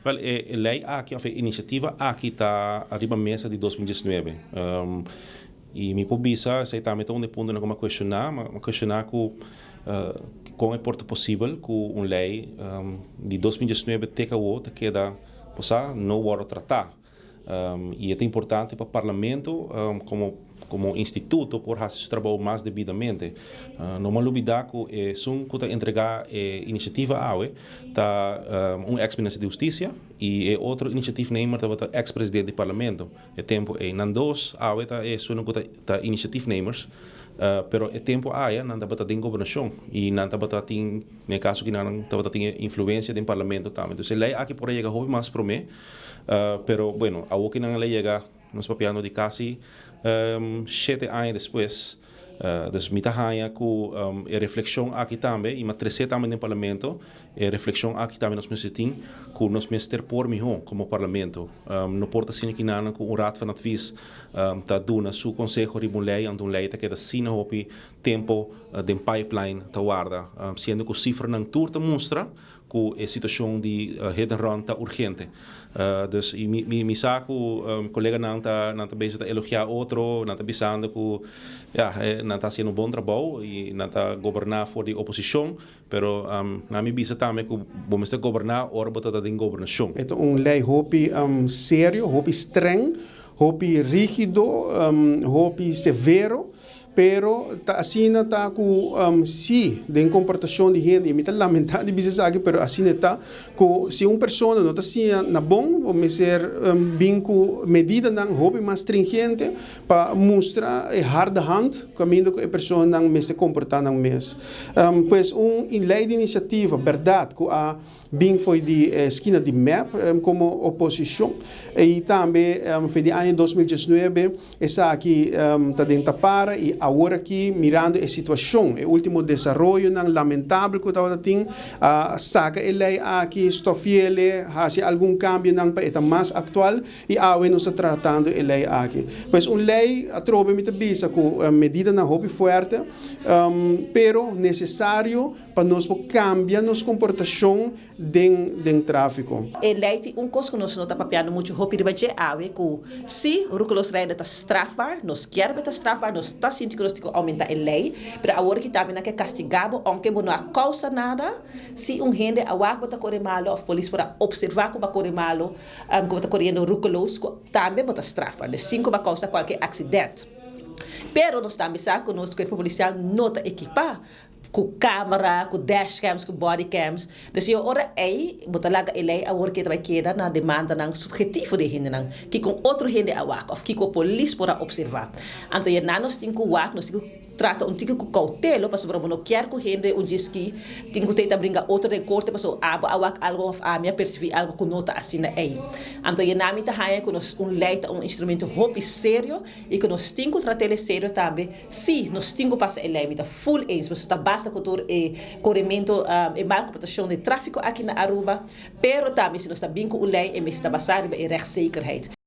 Wel, e ley aki, of e iniciativa aki ta ariba mesa di 2019. Y mi por bisa, esey tambe ta un punto cu m'a cuestiona, m'a cuestiona cu con por ta posibel cu un ley di 2019 te cu ta keda, pues, no wordo trata. Y ta importante pa parlamento como instituto por haci su trabou mas debidamente. No mester lubida cu esun cu ta entrega e iniciativa awe ta un ex-minister di Husticia y e otro initiatiefnemer ta ex-presidente di parlamento. E tempo ey nan dos awe ta esun cu ta initiatiefnemers. Pero e tempo aya nan tabata den gobernacion y nan tabata tin, den caso cu nan tabata tin influencia den parlamento tambe. Anto, e ley aki por a yega hopi mas prome, pero bueno, awor cu nan a yega, nos papiando di casi 7 aña despues. Dus mi ta haya cu e reflexion aki tambe, y m'a trece tambe den parlamento, e reflexion aki tambe nos mester tin, cu nos mester por miho como parlamento. No por ta asina cu nan cu un raad van advies ta duna su conseho riba un ley, anto un ley ta keda asina hopi tempo den pipeline ta warda, siendo cu cifranan tur ta mustra cu e situacion di hit and run ta urgente. Dus y mi sa cu coleganan nan ta bezig ta elogia otro, nan ta bisando cu ja, nan ta haciendo un bon trabou y nan ta goberna for di oposicion, pero laga mi bisa tambe cu bo mester goberna ora bo ta den gobernacion. E un ley hopi serio, hopi streng, hopi rigido, hopi severo, pero ta asina ta cu si den comportacion di hende, mi ta lamenta di bisa aki, pero asina ta cu si un persona no ta asina na bon, bo mester bin cu medidanan hopi mas stringente pa mustra e harde hand caminda cu e personanan mester comporta nan mes. Pues un ley di iniciativa, berdad, cu a bin for di skina di MEP como oposicion y tambe for di aña 2019 esaki ta den tapara y awor aki, mirando e situacion, e ultimo desaroyonan lamentabel cu tabatin, saca e ley aki, stofiele, haci algun cambionan pa e ta mas actual y awe nos ta tratando e ley aki. Pues un ley, atrobe mi ta bisa, cu medidanan hopi fuerte, pero necesario pa nos cambia nos comportacion den trafico. E ley tin un cos cu nos no ta papiando mucho hopi riba dje awe, cu si roekeloos rijden ta strafbaar, nos kier ta strafbaar, nos ta sinti cu nos tin cu aumenta e ley, pero awor cu tambe nan ke castiga bo, aunke bo no a causa nada, si un hende a wak bo ta core malo of polis por a observa cu bo a core malo, cu bo ta coriendo roekeloos, tambe bo ta strafbaar. Dus sin cu bo a causa cualkier accident. Pero nos tambe sa cu nos cuerpo policial no ta equipa cu camera, cu dashcams, cu bodycams. Dus e ora ey, bo ta laga e ley awor cu ta bay keda na demandanan subjetivo di hendenan, cu otro hende a wak, of cu polis por a observa. Anto, e nos tin cu wak, nos tin cu trata un tiki cu cautela, pasobra bo no kier cu hende un diski tin cu tenta bringa otro den corte paso abo a wak algo of ami a percibi algo cu no ta asina ey. Anto, e mi ta haya cu nos un ley ta un instrumento hopi serio y cu nos tin cu trat'e serio tambe. Si nos tin cu pasa e ley, mi ta full eens, paso ta basta cu tur e coremento, e mal comportacion di trafico aki na Aruba, pero tambe si nos ta bin cu un ley, e mester ta basa riba e rechtszekerheid.